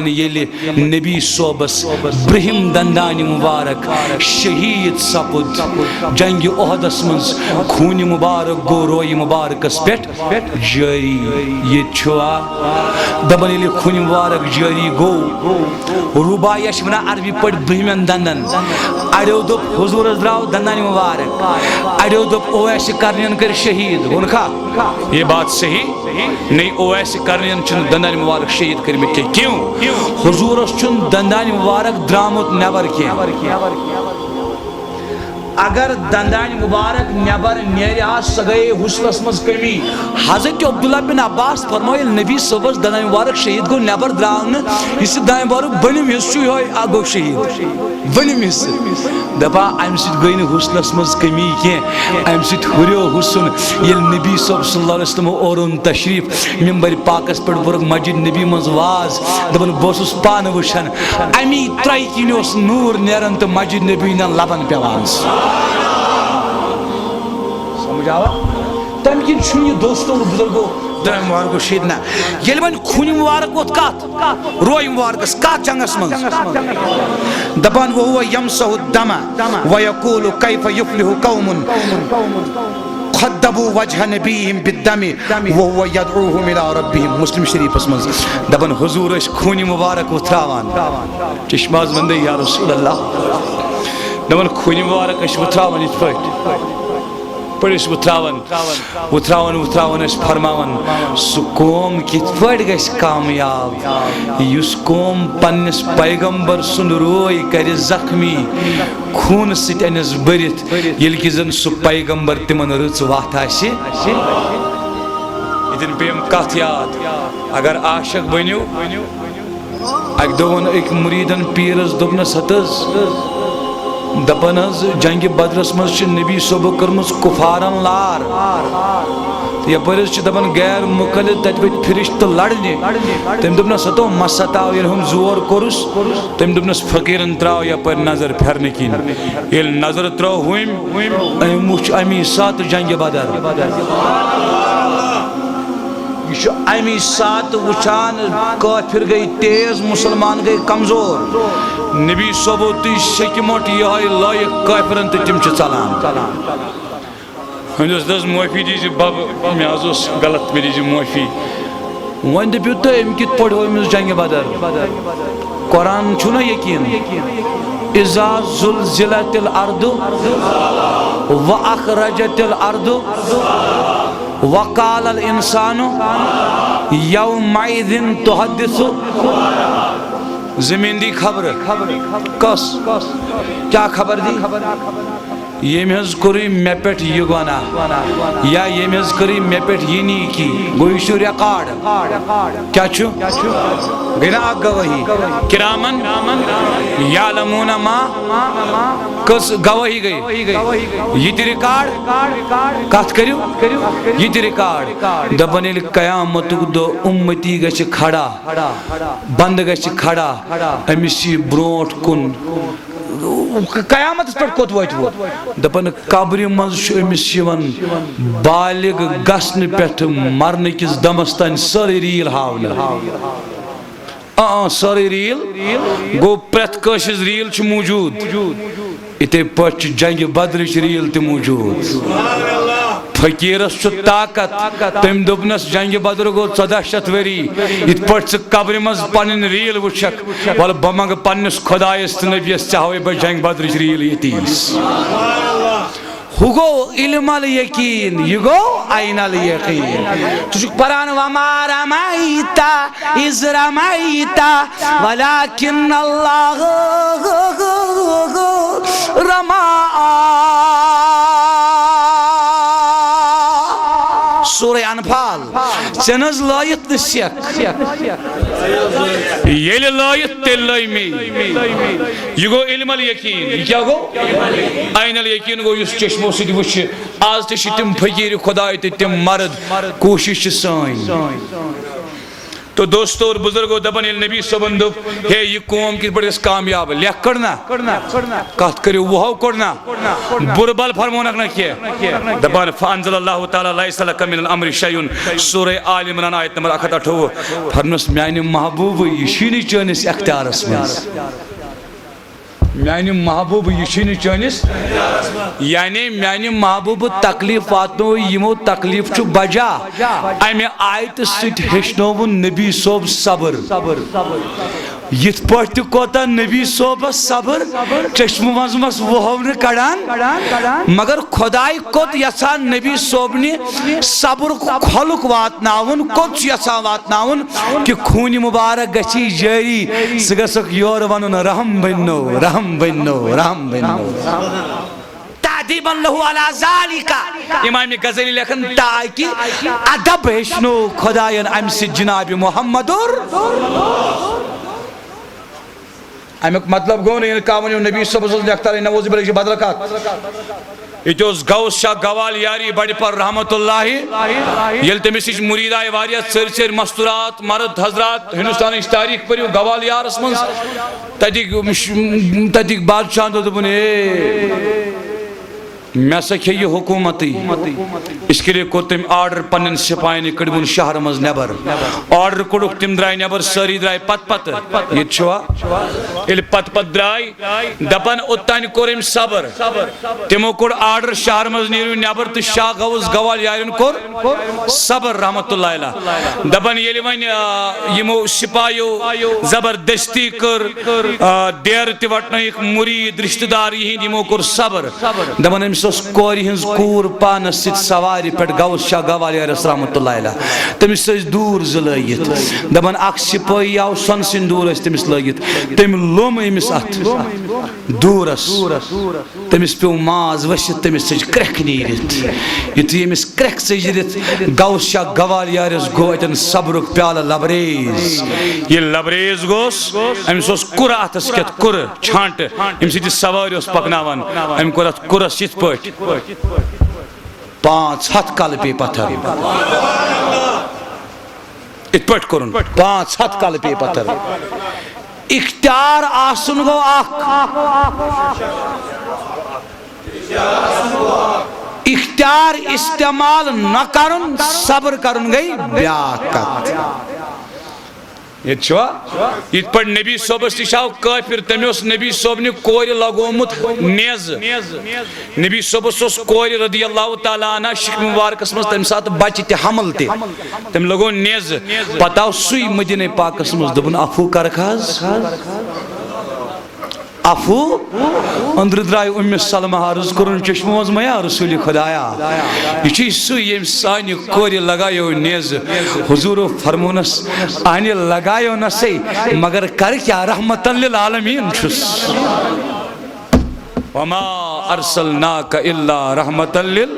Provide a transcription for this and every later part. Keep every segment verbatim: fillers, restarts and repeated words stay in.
ییٚلہِ نبی صٲبس برٛہِم دندانہِ مبارک شہید سپُد جنگِ احدس منٛز، خوٗنہِ مبارک گوٚو رویہِ مبارکس پٮ۪ٹھ جٲری۔ ییٚتہِ چھُوا؟ دپان ییٚلہِ خوٗنہِ مبارک جٲری گوٚو، رُباعیہ چھِ ونان عربی پٲٹھۍ برٛہمٮ۪ن دندن۔ اڑیو دوٚپ حضوٗرس درٛاو دندانہِ مبارک، اڑیو دوٚپ اویس کرنین کٔرۍ شہید۔ ووٚنکھا؟ یہ بات صحیح۔ نئی اویس کرنین چھُنہٕ دندانہِ مبارک شہید کٔرمٕتۍ کینٛہہ۔ کیوں؟ حضوٗرس چھُنہٕ دندانہِ مبارک درٛامُت نٮ۪بر کینٛہہ۔ اگر دندانہِ مبارک نٮ۪بر نیرِ ہا، سۄ گٔیے حسنس منٛز کمی۔ حضرت عبداللہ بن عباس فرمٲو، ییٚلہِ نبی صٲبس دندانہِ مبارک شہید گوٚو، نٮ۪بر درٛاو نہٕ، یُس یہِ دندانہِ مبارک بٔنِم حصہٕ چھُ، یِہوٚے اکھ گوٚو شہید۔ بٔنِم حصہٕ۔ دپان، امہِ سۭتۍ گٔے نہٕ حسنس منٛز کمی کینٛہہ، امہِ سۭتۍ ہُریو حسن۔ ییٚلہِ نبی صٲب صلی اللہ علیہ وسلم اورُن تشریف ممبر پاکس پٮ۪ٹھ، ووٚرُکھ مسجد نبی منٛز واز، دپان، بہٕ اوسُس پانہٕ وٕچھان، امی ترٛیہِ کِنۍ اوس نوٗر نیران تہٕ مسجد نبی ہٕنٛدٮ۪ن لبن پٮ۪وان۔ سمجھ آوا؟ تمہِ کِنۍ چھُنہٕ یہِ دوستو بزرگو دۄیِم وار گوٚو شہید نہ۔ ییٚلہِ وۄنۍ خوٗنہِ مبارک ووت کتھ؟ روے مبارکس کتھ جنگس منٛز؟ دپان، وهو يمسح الدم ويقول كيف يفلح قوم خضبوا وجه نبيهم بالدم وهو يدعوهم الى ربهم۔ مسلم شریفس منٛز دپان، حضور ٲسۍ خوٗنہِ مبارک وُتھراوان۔ چشماز وندے یا رسول اللہ۔ دپان، خوٗنہِ مبارک ٲسۍ وُتھراوان یِتھ پٲٹھۍ۔ پٲٹھۍ ٲسۍ وُتھراوان۔ وُتھراوان وُتھراوان ٲسۍ فرماوان، سُہ قوم کِتھ پٲٹھۍ گژھِ کامیاب، یُس قوم پننِس پیغمبر سُنٛد روے کرِ زخمی، خوٗنہٕ سۭتۍ أنِس بٔرِتھ، ییٚلہِ کہِ زن سُہ پیغمبر تِمن رٕژ وتھ آسہِ۔ ییٚتٮ۪ن پیٚیَم کتھ یاد، اگر عاشق بٔنِو، اکہِ دۄہ ووٚن أکۍ مُریٖدن پیٖرس، دوٚپنس، ہتہٕ حظ، دپان حظ، جنگِ بدرس منٛز چھِ نبی صٲبو کٔرمٕژ کُفارن لار۔ تہٕ یپٲرۍ حظ چھِ دپان غیر مُقلد، تتہِ ؤتھۍ فرشتہٕ لڑنہِ۔ تٔمۍ دوٚپنس، ہتو مہ ستاو، ییٚلہِ ہُم زور کوٚرُس۔ تٔمۍ دوٚپنس، فقیٖرن ترٛاو یپٲرۍ نظر پھرنہٕ کِنۍ۔ ییٚلہِ نظر ترٛٲو ہُمۍ، أمۍ وُچھ امی ساتہٕ جنگِ بدر۔ یہِ چھُ امی ساتہٕ وٕچھان، کٲفِر گٔے تیز، مُسلمان گٔے کمزور۔ نبی صٲبو تُج سیٚکہِ مۄٹھ یِہوٚے لٲیِکھ کٲفِرن تہٕ تِم چھِ ژلان۔ ہُمۍ دوٚپُس، معٲفی دیٖزِ بب، مےٚ حظ اوس غلط، مےٚ دیٖزِ معٲفی۔ وۄنۍ دٔپِو تُہۍ، أمۍ کِتھ پٲٹھۍ ہوو أمِس جنگِ بدر؟ قرآن چھُنہ یقیٖن؟ اذا زلزلت الارض واخرجت الارض وقال الانسان یومئذ تحدث۔ زمین دی خبر۔ کس؟ کیا خبر دی؟ ییٚمۍ حظ کوٚرُے مےٚ پٮ۪ٹھ یہِ گۄناہ، یا ییٚمۍ حظ کٔرٕے مےٚ پٮ۪ٹھ یہِ نیٖکی، گوٚو یہِ چھُ ریکارڈ۔ کیٛاہ چھُ؟ گٔے نا اکھ گوٲہی؟ کرامن یعلمون ما، کٔژ گوٲہی گٔے؟ یہِ تہِ ریکارڈ۔ کتھ کٔرِو؟ یہِ تہِ ریکارڈ۔ دپان ییٚلہِ قیامتُک دۄہ اُمتی گژھِ کھڑا، بندٕ گژھِ کھڑا، أمِس یی برونٛٹھ کُن۔ قیامتس پٮ۪ٹھ کوٚت وٲتۍ وُ؟ دپان قبرِ منٛز چھُ أمِس یِوان بالغ گژھنہٕ پٮ۪ٹھٕ مرنہٕ کِس دمس تام سٲرٕے ریٖل ہاونہٕ۔ آ، آ، سٲرٕے ریٖل۔ گوٚو پرٛٮ۪تھ کٲنٛسہِ ہٕنٛز ریٖل چھِ موٗجوٗد۔ یِتھے پٲٹھۍ چھِ جنگِ بدرٕچ ریٖل تہِ موٗجوٗد۔ فقیٖرس چھُ طاقت، تٔمۍ دوٚپنس، جنگِ بدر گوٚو ژۄداہ شیٚتھ ؤری، یِتھ پٲٹھۍ ژٕ قبرِ منٛز پنٕنۍ ریٖل وٕچھکھ، وَلہٕ بہٕ منٛگہٕ پننِس خۄدایس تہٕ نبیَس، ژےٚ ہاوے بہٕ جنگِ بدرٕچ ریٖل ییٚتی۔ ہُہ گوٚو علم الیقین، یہِ گوٚو عین الیقین۔ ژٕ چھُکھ پران، وما رمیت اذ رمیت ولکن اللہ رمی۔ سورہ انفال۔ ژےٚ نہٕ حظ لٲیِتھ نہٕ سیٚکھ۔ ییٚلہِ لٲیِتھ، تیٚلہِ لٲے مے۔ یہِ گوٚو علم الیقین۔ یہِ کیٛاہ گوٚو؟ عین الیقین گوٚو یُس چشمو سۭتۍ وٕچھِ۔ آز تہِ چھِ تِم فقیٖر خۄداے تہٕ تِم مرد، کوٗشِش چھِ سٲنۍ۔ تو دوستو اور بزرگو، دپان ییٚلہِ نبی صٲبن دوٚپ، ہے، یہِ قوم کِتھ پٲٹھۍ گژھِ کامیاب؟ لیکھ کٔڑ نا، کتھ کٔرِو وُہو کوٚڑ نا، بُرٕ بل فرمونکھ نہ کینٛہہ۔ دپان، فانزل اللہ تعالیٰ، لیس لک من الامر شیء، سورہ آل عمران، آیت نمبر اکھ ہتھ اٹھووُہ۔ فرمس، میانہِ محبوبہٕ، یہِ چھُے نہٕ چٲنِس اختیارس منٛز۔ میانہِ محبوبہٕ، یہِ چھُے نہٕ چٲنِس، یعنی میانہِ محبوبہٕ تکلیف واتنو، یِمو تکلیف چھُ بجا۔ امہِ آیتہٕ سۭتۍ ہیٚچھنووُن نبی صٲب صبر۔ یِتھ پٲٹھۍ تہِ کوتاہ نبی صٲبس صبر، چشمہٕ منٛز مس وُہو نہٕ کڑان، مگر خۄداے کوٚت یژھان نبی صٲبنہِ صبرُک کھۄلُک واتناوُن، کوٚت چھُ یژھان واتناوُن؟ کہ خوٗنہِ مُبارک گژھی جٲری، ژٕ گژھکھ یورٕ ونُن، رحم بنو، رحم بنو، رحم بنو۔ تعدیباً لہ علی ذالک۔ امام غزالی لیکھان، تاکہ ادب ہیٚچھنو خۄداین امہِ سۭتۍ جناب محمدُر۔ امیُک مطلب گوٚو نہٕ یہِ نہٕ کانٛہہ ونیو نبی صٲبس اوس لیکھتارٕے، نعوذ باللہ، یہِ چھِ بدل کتھ۔ ییٚتہِ اوس غوث شاہ گوال یاری بڑِ پر رحمت اللہ، ییٚلہِ تٔمِس نِش مُریٖد آیہِ واریاہ، ژٔرۍ ژٔرۍ مستورات، مرد حضرات، ہندوستانٕچ تاریخ پٔرِو گوال یارس منٛز، تتِکۍ، تتِکۍ بادشاہن دوٚپ، دوٚپُن، ہے، مےٚ سا کھیٚیہِ یہِ حکوٗمتٕے۔ اس کے لیے کوٚر تٔمۍ آرڈر پننٮ۪ن سپاہین، یہِ کٔڑِوُن شہرٕ منٛز نٮ۪بر۔ آرڈر کوٚڑُکھ، تِم درٛاے نٮ۪بر، سٲری درٛاے پتہٕ پتہٕ۔ ییٚتہِ چھُوا؟ ییٚلہِ پتہٕ پتہٕ درٛاے، دپان، اوٚتانۍ کوٚر أمۍ صبر۔ تِمو کوٚڑ آرڈر، شہرٕ منٛز نیٖرِو نٮ۪بر، تہٕ شاہ غوث گوال یارٮ۪ن کوٚر صبر رحمت اللہ علیہ۔ دپان، ییٚلہِ وۄنۍ، آ، یِمو سپاہیو زبردستی کٔر، آ، ڈیرٕ تہِ وٹنٲیِکھ، مُریٖد، رشتہٕ دار یِہِنٛدۍ، یِمو کوٚر صبر۔ دپان، أمِس ٲس کورِ ہٕنٛز کوٗر پانس سۭتۍ سوارِ پٮ۪ٹھ، غوث شاہ گوال یارس رحمت اللہ علیہ۔ تٔمِس ٲسۍ دوٗر زٕ لٲگِتھ۔ دپان، اکھ سپٲہی آو سۄنہٕ سٕنٛدۍ دوٗر ٲسۍ تٔمِس لٲگِتھ، تٔمۍ لوٚم أمِس اتھ دوٗرس۔ تٔمِس پیوٚو ماز ؤسِتھ، تٔمِس ژٔج کرٛٮ۪کھ نیٖرِتھ۔ یُتھُے أمِس کرٛٮ۪کھ ژٔجرِتھ غوث شاہ گوال یارس گوٚو اَتٮ۪ن صبرُک پیالہٕ لبریز۔ ییٚلہِ لبریز گوٚوس، أمِس اوس کُرٕ اَتھس کٮ۪تھ، کُرٕ چھانٹہٕ، ییٚمہِ سۭتۍ یہِ سوٲرۍ اوس پکناوان۔ أمۍ کوٚر اَتھ کُرس یِتھ پٲٹھۍ، پانٛژھ ہتھ کلہٕ پیٚیہِ پتھر۔ یِتھ پٲٹھۍ کوٚرُن، پانٛژھ ہتھ کلہٕ پیٚیہِ پتھر۔ اختیار آسُن گوٚو اکھ، اختیار استعمال نہ کرُن، صبر کرُن گٔے بیاکھ کتھ۔ ییٚتہِ چھُوا؟ یِتھ پٲٹھۍ نبی صٲبس نِش آو کٲفِر، تٔمۍ اوس نبی صٲبنہِ کورِ لگومُت نیزٕ۔ نبی صٲبس اوس کورِ رضی اللہ تعالیٰ عنہ شِکنہِ مُبارکس منٛز تَمہِ ساتہٕ بچہِ تہِ، حمل تہِ۔ تٔمۍ لگوو نیزٕ۔ پتہٕ آو سُے مدیٖنہ پاکس منٛز، دوٚپُن، عفو کرکھ حظ؟ عفو؟ أنٛدرٕ درٛاے اُمہِ سلمہ، عرض کوٚرُن، چشمہٕ منٛز مہ یا رسول خدایا، یہِ چھُے سُے ییٚمۍ سانہِ کورِ لگایو نیزٕ۔ حضوٗرو فرمونس، اہنہِ لگایو نسے، مگر کر کیٛاہ، رحمتاً للعالمین چھُس۔ وما ارسلناک الا رحمتاً لل۔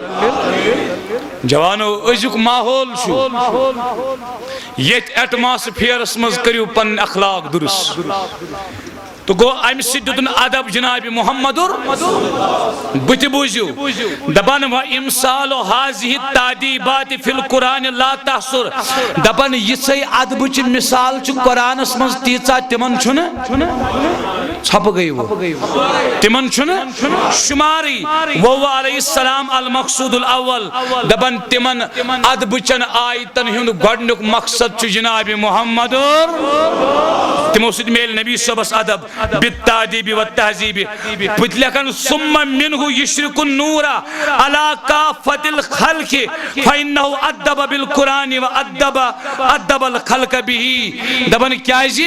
جوانو، أزیُک ماحول چھُ، ییٚتھۍ ایٹماسفیئرس منٛز کٔرِو پنٕنۍ اخلاق درست۔ تہٕ گوٚو، امہِ سۭتۍ دیُتُن ادب جناب محمدُر۔ بہٕ تہِ بوٗزِو، دپان، و امثال هذه التادیبات فی القرآن لا تحصر۔ دپان، یِژھے ادبٕچ مثال چھِ قرآنس منٛز تیٖژاہ، تِمن چھُنہٕ، ژھۄپہٕ گٔیہِ وۄنۍ، تِمن چھُنہٕ شُمارٕے۔ وہو علیہ السلام المقصود الاول۔ دپان، تِمن ادبٕچن آیتن ہُنٛد گۄڈنیُک مقصد چھُ جناب محمدُر۔ تِمو سۭتۍ میلہِ نبی صٲبس ادب۔ بالتادیب والتہذیب۔ بہٕ تہِ لیکھن، ثم منه یشرق النور علی کافة الخلق فإنه ادب بالقرآن وادب، ادب الخلق به۔ دپان کیازِ؟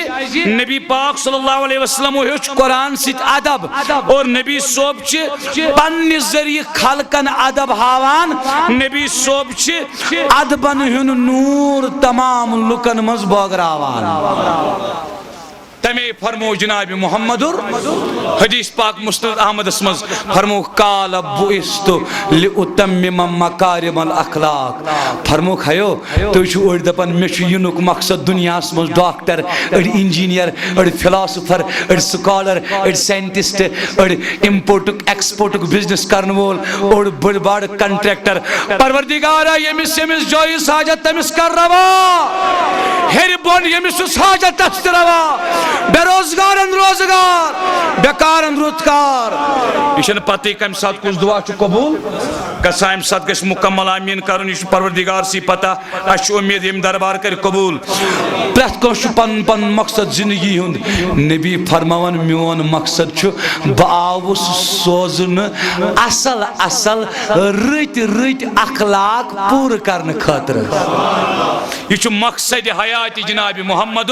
نبی پاک صلی اللہ علیہ وسلم ہیوٚچھ قرآن سۭتۍ ادب، اور نبی صٲب چھِ پننہِ ذٔریعہٕ خلقن ادب ہاوان۔ نبی صٲب چھِ ادبن ہُنٛد نوٗر تمام لُکن منٛز بٲگراوان۔ تمے فرمو جناب محمد، حدیث پاک مسند احمدس منٛز فرمو، "قال بعثت لاتمم مکارم الاخلاق"۔ فرموکھ، ہیو، تُہۍ چھِو أڑۍ دَپان، مےٚ چھُ یِنُک مقصد دُنیاہَس منٛز ڈاکٹر، أڑۍ انجینئر، أڑۍ فلاسفر، أڑۍ سکالر، أڑۍ سائنٹسٹ، أڑۍ امپورٹُک ایکسپورٹُک بزنس کرن وول، اوٚڑ بٔڑ بارٕ کنٹریکٹر۔ پروردگارا، ییٚمِس ییٚمِس جایہِ حاجت، تٔمِس کر روا۔ ہیٚرِ بۄن ییٚمِس چھُس حاجت، تس تہِ روا۔ بے روزگارن روزگار، بیکارن رُت کار۔ یہِ چھَنہٕ پتہٕے کمہِ ساتہٕ کُس دعا چھُ قبول گژھان، اَمہِ ساتہٕ گژھِ مکمل آمیٖن کرُن۔ یہِ چھُ پروردگار سٕے پتہ۔ اسہِ چھِ امید ییٚمہِ دربار کرِ قبول۔ پرٛٮ۪تھ کٲنٛسہِ چھُ پنُن پنُن مقصد زندگی ہُنٛد۔ نبی فرماوان، میون مقصد چھُ، بہٕ آوُس سوزنہٕ اصل اصل رٕتۍ رٕتۍ اخلاق پوٗرٕ کرنہٕ خٲطرٕ۔ یہِ چھُ مقصد حیات جناب محمد۔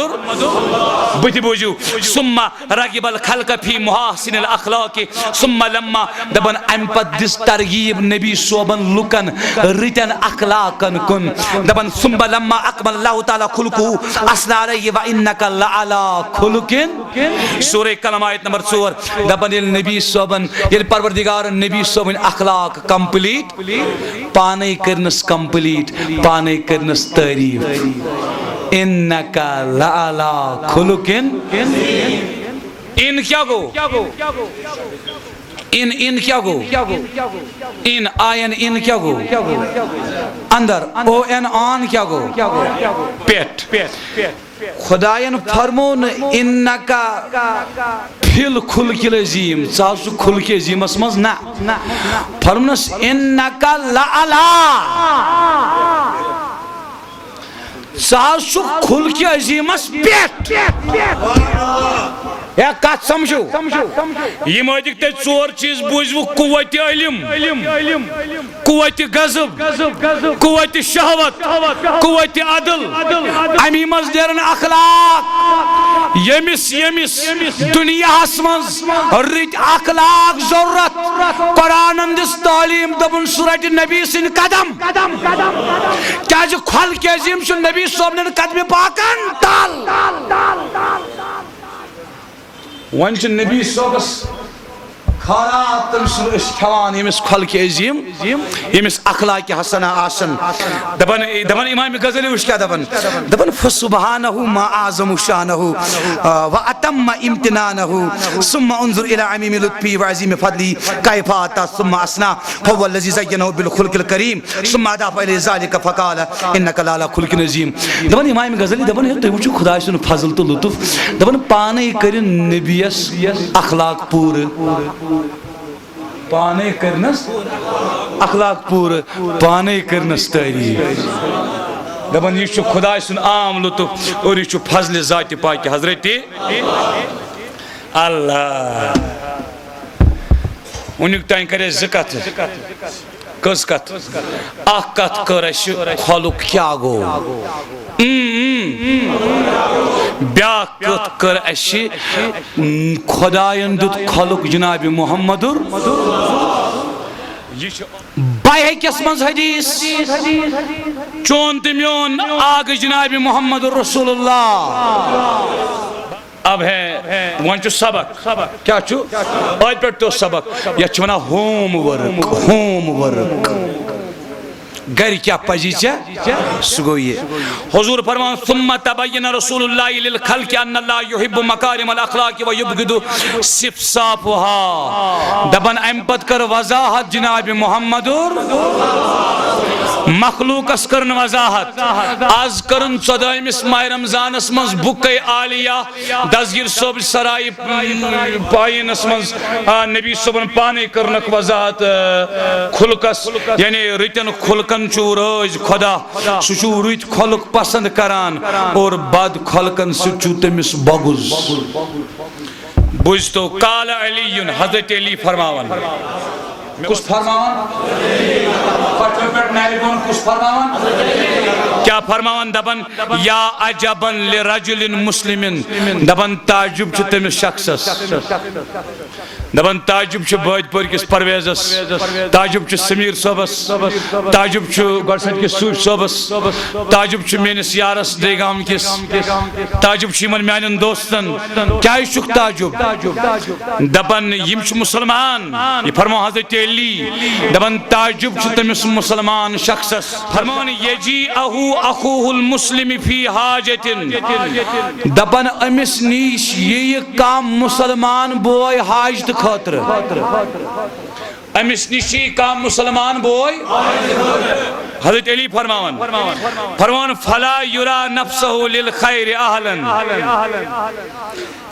بہٕ تہِ بوٗزِو، ثم رغب الخلق فی محاسن الاخلاق، ثم لما، دپان امہِ پتہٕ دِژ ترغیب نبی صٲبن لُکن رٕتٮ۪ن اخلاقن کُن۔ دپان، ثم لما اکمل اللہ تعالیٰ خلقہ اثنی علیہ وانک لعلی خلق۔ سورہ قلم آیت نمبر ژور۔ دپان ییٚلہِ نبی صٲبن، ییٚلہِ پروردگارن نبی صٲبٕنۍ اخلاق کمپلیٹ، پانے کٔرنس کمپلیٹ، پانے کٔرنس تعریف۔ انک لعلی خلق۔ ان کیا گوٚو؟ ان، ان کیا گوٚو؟ ان، آئی این ان کیا گوٚو؟ اندر، او این آن کیا گوٚو؟ پٮ۪ٹھ۔ خداین فرمو نہٕ انک فی الخلق العظیم، ژٕ حظ چھُکھ خلق عظیمس منٛز، نہ۔ فرمونس انک لعلی۔ ژٕ حظ چھُکھ خلقِ عظیمس پٮ۪ٹھ۔ یا کتھ سمجھو؟ یِم ٲدِکۍ تۄہہِ ژور چیٖز بوٗزوٕ، قوتِ علم، قوتِ غضب، قوتِ شہوت، قوتِ عدل۔ امی منٛز نیرن اخلاق۔ ییٚمِس، ییٚمِس دُنیاہس منٛز رٕتۍ اخلاق ضرورت، قرآنن دِژ تعلیٖم، دوٚپُن، سُہ رٹہِ نبی سٕنٛدۍ قدم۔ کیازِ خلقِ عظیم چھُ نبی صٲبنٮ۪ن قدمِ پاکن تل۔ وۄنۍ چھُ نبی صٲبس خٲرات، تٔمۍ سُنٛد أسۍ کھٮ۪وان، ییٚمِس خلقِ عظیم، ییٚمِس اخلاقِ حسنہ آسن۔ دپان، دپان امام غزالی، وٕچھ کیٛاہ دپان، دپان، فسبحانہ ما اعظم شانہ، آ، و اتم امتنانہ، ثم انظر الی عمیم لطفی و عظیم فضلی کیف اعطی ثم اثنی، فهو الذی زینہ بالخلق الکریم، ثم اضاف الی ذلک فقال، انک لعلی خلق عظیم۔ دپان امام غزالی، دپان، ہے، تُہۍ وٕچھِو خداے سُنٛد فضل تہٕ لطف، دپان پانے کٔرِن نبیس اخلاق پوٗرٕ۔ پانے کٔرنس اخلاق پوٗرٕ، پانے کٔرنس تعریٖف۔ دپان، یہِ چھُ خداے سُنٛد عام لطف اور یہِ چھُ فضلِ ذاتِ پاکہِ حضرتِ اللہ۔ وٕنیُک تام کرے زٕ کتھٕ۔ کٔژ کتھ؟ اکھ کتھ کٔر اسہِ، خلق کیٛاہ گوٚو؟ اۭں، اۭں۔ بیٛاکھ کتھ کٔر اسہِ، خداین دیُت خلق جناب محمدُر۔ یہِ چھُ بیہقیس منٛز حدیث، چون تہٕ میون آغا جناب محمد رسول اللہ۔ اب ہے، وۄنۍ چھُ سبق۔ کیٛاہ چھُ؟ أتھۍ پٮ۪ٹھ پیوٚو سبق۔ یتھ چھِ ونان ہوم ورک، ہوم ورک۔ گرِ کیٛاہ پزی ژےٚ؟ سُہ گوٚو یہِ۔ حضور فرمان، ثم تبین رسول اللہ للخلق ان اللہ یحب مکارم الاخلاق و یبغض سفسافها۔ دپان، امہِ پتہٕ کٔر وضاحت جناب محمد اور مخلوقس کٔرن وضاحت۔ از کٔرن ژۄدٲہمِس ماہ رمضانس منٛز بُکے عالیہ دستگیر صٲب سرائے پاینس منٛز، آ، نبی صٲبن پانے کٔرنکھ وضاحت، آ، خلقس، یعنی رٕتٮ۪ن خلقن چھُ رٲضۍ خدا، سُہ چھُ رٕتۍ خلق پسند کران اور بد خلقن سۭتۍ چھُ تٔمِس بغض۔ بوٗزتو، قال علی، حضرت علی فرماوان، کُس فرماوان؟ پٹھن پٮ۪ٹھ میرِ بۄن کُس فرماوان؟ کیٛاہ فرماوان؟ دپان، یا عجبا لرجل مسلم، دپان تعجب چھُ تٔمِس شخصس۔ دپان تعجب چھُ بٲدۍ پورِ کِس پرویزس، تعجب چھُ سمیر صٲبس، تعجب چھُ گۄڈٕ سَتہِ کِس صوٗفۍ صٲبس، تعجب چھُ میٲنِس یارس دے گام کِس، تعجب چھُ یِمن میانٮ۪ن دوستن۔ کیازِ چھُکھ تعجب؟ دپان یِم چھِ مسلمان۔ یہِ فرمو حضرت علی، دپان تعجب چھُ تٔمِس مسلمان شخصس۔ فرماوان، یجیء اخوہ المسلم فی حاجت۔ دپان أمِس نِش یِیہِ کانٛہہ مسلمان بوے حاجتہٕ خٲطرٕ۔ أمِس نِش یِیہِ کانٛہہ مسلمان بوے۔ حضرت علی فرماوان، فرماوان، فلا یرا نفسہ للخیر اہلا۔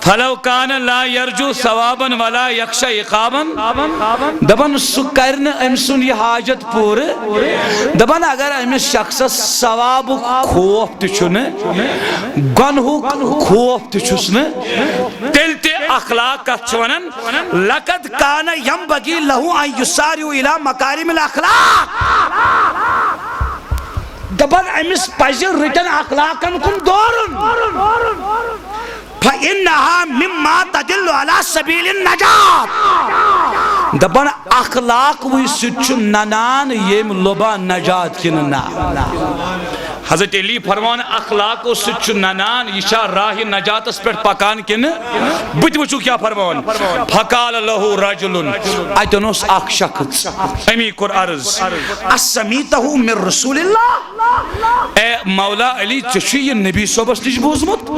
فلو کان لا یرجو ثوابا ولا یخشی عقابا۔ دپان سُہ کرِ نہٕ أمۍ سُنٛد یہِ حاجت پوٗرٕ۔ دپان اگر أمِس شخصس ثوابُک خوف تہِ چھُنہٕ، گۄنہُک خوف تہِ چھُس نہٕ، تیٚلہِ تہِ اخلاق کتھ چھِ ونان، لقد کان ینبغی لہ ان یسارعوا الی مکارم الاخلاق۔ دپان أمِس پزِ رٕتٮ۪ن اخلاقن کُن دورُن۔ فإنها مما تدل على سبيل النجاة۔ دپان اخلاقوٕے سۭتۍ چھُ ننان ییٚمۍ لوبا نجات کِنہٕ نہ۔ حضرت علی فرمان اخلاقو سۭتۍ چھُ ننان یہِ چھا راہِ نجاتس پٮ۪ٹھ پکان کِنہٕ۔ بہٕ تہِ وٕچھو کیٛاہ فرمان۔ فقال له رجل، اتٮ۪ن اوس اکھ شخص، أمی کوٚر عرض، اسمعته من رسول اللہ؟ اے مولا علی، ژےٚ چھُے یہِ نبی صٲبس نِش بوٗزمُت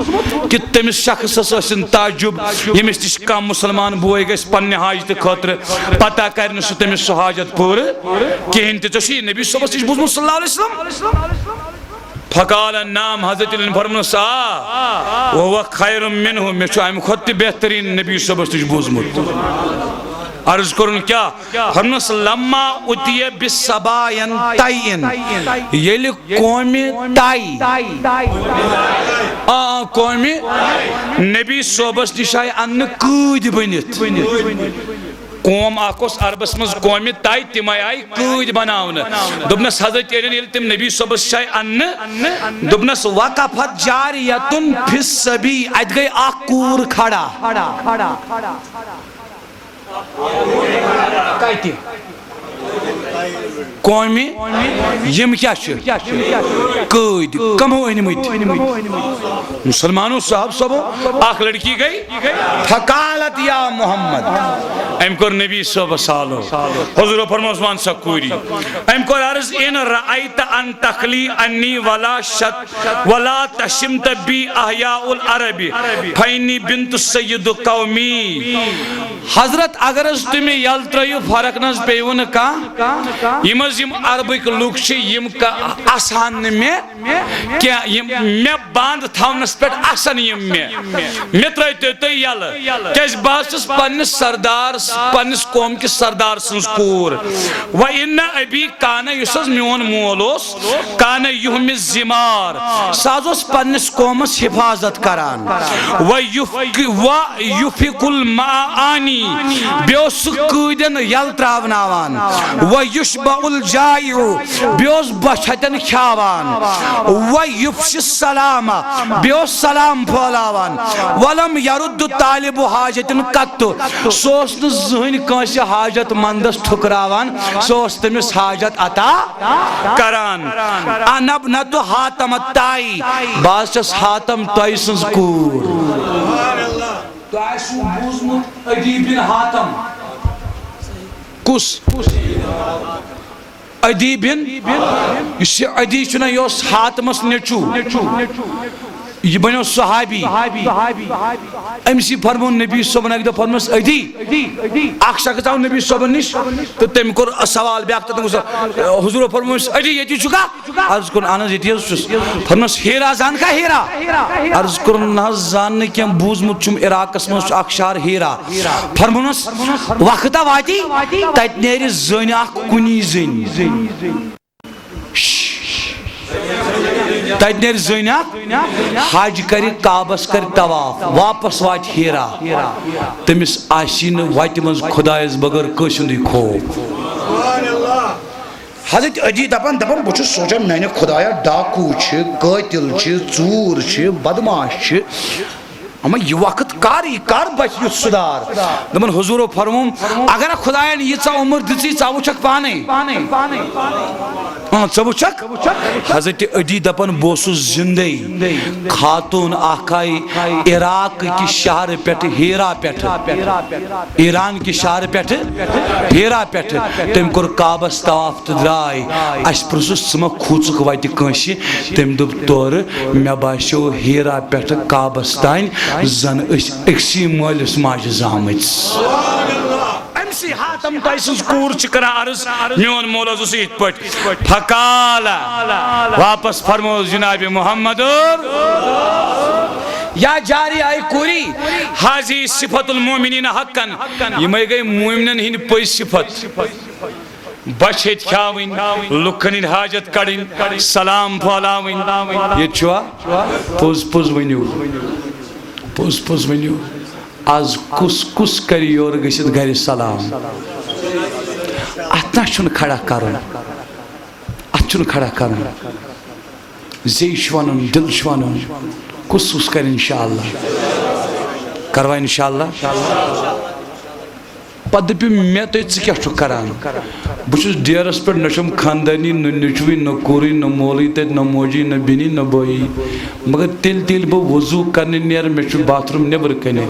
کہِ تٔمِس شخصس ٲسِن تعجب، ییٚمِس نِش کانٛہہ مسلمان بوے گژھِ پننہِ حاجتہٕ خٲطرٕ، پتہ کرِ نہٕ سُہ تٔمِس سُہ حاجت پوٗرٕ کِہیٖنۍ تہِ؟ ژےٚ چھُے یہِ نبی صٲبس نِش بوٗزمُت صلی اللہ علیہ وسلم؟ فقال نعم، حضرت علی فرموس، آ، وهو خیر منه، مےٚ چھُ امہِ کھۄتہٕ تہِ بہتریٖن نبی صٲبس نِش بوٗزمُت۔ عرض کوٚرُن کیٛاہ؟ فرموس، لما اتی بسباین تین، ییٚلہِ قومہِ تاے، آ، قومہِ نبی صٲبس نِش آیہِ اننہٕ قۭدۍ بٔنِتھ۔ قوم اکھ اوس عربس منٛز قومہِ تاے، تِمے آیہِ قۭدۍ بناونہٕ۔ دوٚپنس حضرت علی ییٚلہِ تِم نبی صٲبس نِش آیہِ اننہٕ، دوٚپنس، وقفت جاریتن فی السبی، اتہِ گٔے اکھ کوٗر کھڑا۔ کتہِ؟ قومہِ یِم کیٛاہ چھِ؟ قۭدۍ۔ کمو أنمٕتۍ؟ مسلمانو صاحب صٲبو، اکھ لڑکی گٔے۔ فقالت یا محمد، أمۍ کوٚر نبی صٲبس حالو۔ حضور فرموس، وَن سا کوٗری۔ أمۍ کوٚر عرض، ان رأیت ان تخلی عنی ولا شت ولا تشمت بی احیاء العرب فانی بنت سید قومی۔ حضرت، اگر حظ تُہۍ مےٚ یلہٕ ترٲیِو، فرق نہ حظ پیٚیِوٕ نہٕ کانٛہہ۔ یِم حظ یِم عربٕکۍ لُکھ چھِ، یِم ک-، اسہٕ ہن نہٕ مےٚ کینٛہہ، یِم مےٚ بنٛد تھاونس پٮ۪ٹھ اسن یِم مےٚ۔ مےٚ ترٲیتو تُہۍ یلہٕ، کیازِ بہٕ حظ چھُس پننِس سردار، پننِس قوم کِس سردار سٕنٛز کوٗر۔ و ان ابی کان، یُس حظ میون مول اوس، کان یحمی الزمار، سُہ حظ اوس پننِس قومس حفاظت کران۔ و یفک-، و یفک المعانی، بیٚیہِ اوس سُہ قۭدٮ۪ن یلہٕ تراوناوان۔ و یشبع الجائع، بیٚیہِ اوس بۄچھِ ہتٮ۪ن کھیاوان۔ و یفشی السلام، بیٚیہِ اوس سلام پھٲلاوان۔ ولم یرد طالب حاجت قط، سُہ اوس نہٕ زٕہٕنۍ کٲنٛسہِ حاجت مندس ٹھُکراوان، سُہ اوس تٔمِس حاجت عطا کران۔ انا ابنت حاتم الطائی، بہٕ حظ چھَس حاتم طائی سٕنٛز کوٗر۔ تۄہہِ آسِوٕ بوٗزمُت عدی بن حاتم۔ کُس؟ عدی بن، یُس یہِ عدی چھُنہ، یہِ اوس حاتمس نیٚچوٗ۔ یہِ بنیو صحابی۔ أمۍ سی فرموو نبی صٲبن اکہِ دۄہ، فرموس، عدی، اکھ شخص آو نبی صٲبن نِش تہٕ تٔمۍ کوٚر سوال بیاکھ، تہٕ تٔمۍ ووٚن، حضور فرموس، عدی، ییٚتی چھُکھا؟ عرض کوٚرُن، اہن حظ، ییٚتی حظ چھُس۔ فرموس، ہیرا زانکھا ہیرا؟ عرض کوٚرُن، نہ حظ، زان نہٕ کینٛہہ، بوٗزمُت چھُم عراقس منٛز چھُ اکھ شہر ہیرا۔ فرمونس، وقتا واتی، تتہِ نیرِ زٔنۍ اکھ کُنی زٔنۍ۔ تتہِ نیرِ زٔنۍ اکھ، حج کرِ، کعبس کرِ طواف، واپس واتہِ ہیرا۔ تٔمِس آسی نہٕ وتہِ منٛز خدایس بغٲر کٲنٛسہِ ہُنٛدُے خوف۔ حضرت علی دپان، دپان، بہٕ چھُس سونٛچان، میانہِ خدایا، ڈاکوٗ چھِ، قٲتِل چھِ، ژوٗر چھِ، بدماش چھِ، اما یہِ وقت کر، یہِ کر بچہِ یُتھ سُدھار؟ دپان، حضوٗرو فرمووُم، اگر خداین ییٖژاہ عمر دِژٕے، ژٕ وٕچھکھ پانے۔ اۭں، ژٕ وٕچھکھ۔ حضرت علی دپان، بہٕ اوسُس زندے، خاتوٗن اکھ آیہِ عراق کہِ شہرٕ پٮ۪ٹھٕ، ہیرا پٮ۪ٹھٕ، ایران کہِ شہرٕ پٮ۪ٹھٕ، ہیرا پٮ۪ٹھٕ۔ تٔمۍ کوٚر کعبس طواف تہٕ درٛاے۔ اسہِ پرٛژھُس، ژٕ ما کھوٗژُکھ وتہِ کٲنٛسہِ؟ تٔمۍ دوٚپ، تورٕ مےٚ باسیو ہیرا پٮ۪ٹھٕ کعبس تانۍ زن أسۍ أکسٕے مٲلِس ماجہِ زامٕتۍ۔ أمۍ سٕے ہاتم تۄہہِ سٕنٛز کوٗر چھِ کران عرض، میون مول حظ اوس یِتھ پٲٹھۍ۔ فقال، واپس فرموو جناب محمد اور، یا جاری آئی کوری، حاضی صفت المومنین حقن، یِمے گٔے مومنن ہٕنٛدۍ پٔزۍ صفت۔ بچھ ہیٚتۍ کھیاوٕنۍ، لُکن ہٕنٛدۍ حاجت کڑٕنۍ، سلام پھٲلاوٕنۍ۔ ییٚتہِ چھُوا؟ پوٚز پوٚز ؤنِو، پوٚز پوٚز ؤنِو۔ از کُس کُس کرِ یورٕ گٔژھِتھ گرِ سلام؟ اتھ نہ چھُنہٕ کھڑا کرُن، اتھ چھُنہٕ کھڑا کرُن۔ زیٚیہِ چھُ ونُن، دِل چھُ ونُن، کُس کُس کرِ انشاءاللہ؟ کروا انشاءاللہ؟ پتہٕ دٔپِو مےٚ تُہۍ، ژٕ کیٛاہ چھُکھ کران؟ بہٕ چھُس ڈیرس پٮ۪ٹھ، نہ چھُم خاندٲنی، نہ نیٚچوٕے، نہ کوٗرٕے، نہ مولٕے تَتہِ، نہ موجی، نہ بیٚنی، نہ بٲیی۔ مگر تیٚلہِ، تیٚلہِ بہٕ وضوٗ کرنہِ نیرٕ، مےٚ چھُ باتھ روٗم نیٚبرٕ کنہِ۔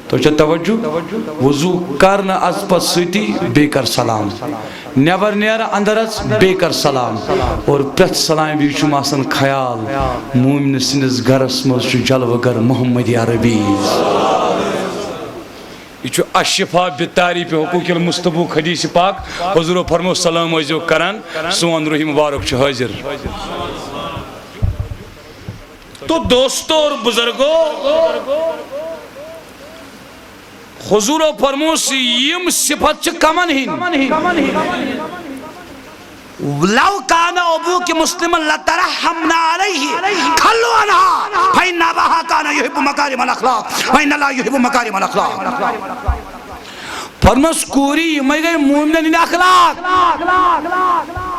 تۄہہِ چھا توجہ؟ وضوٗ کر نہٕ اَژ پَتہٕ سۭتی، بیٚیہِ کر سلام۔ نیٚبر نیرٕ، اندر اَژ، بیٚیہِ کر سلام۔ اور پرٛٮ۪تھ سلامہِ وِزِ چھُم آسان خیال، مومنہٕ سٕنٛدِس گرس منٛز چھُ جلوٕ گر محمد عربی۔ یہِ چھُ الشفاء بتعریف حقوق المصطفیٰ حدیث پاک۔ حضورو فرمو، سلام ٲسۍزیو کران، سون روح مبارک چھُ حٲضِر۔ تو دوستو اور بزرگو، حضورو فرمو، یِم صفت چھِ کمن ہٕنٛدۍ؟ لو کان ابوک مسلما لترحمنا علیہ، خلو عنہا، فإن اباہا کان یحب مکارم الاخلاق، فإن اللہ یحب مکارم الاخلاق۔ فرمس، کوٗری، یِمے گٔے مومنن ہٕنٛدۍ اخلاق۔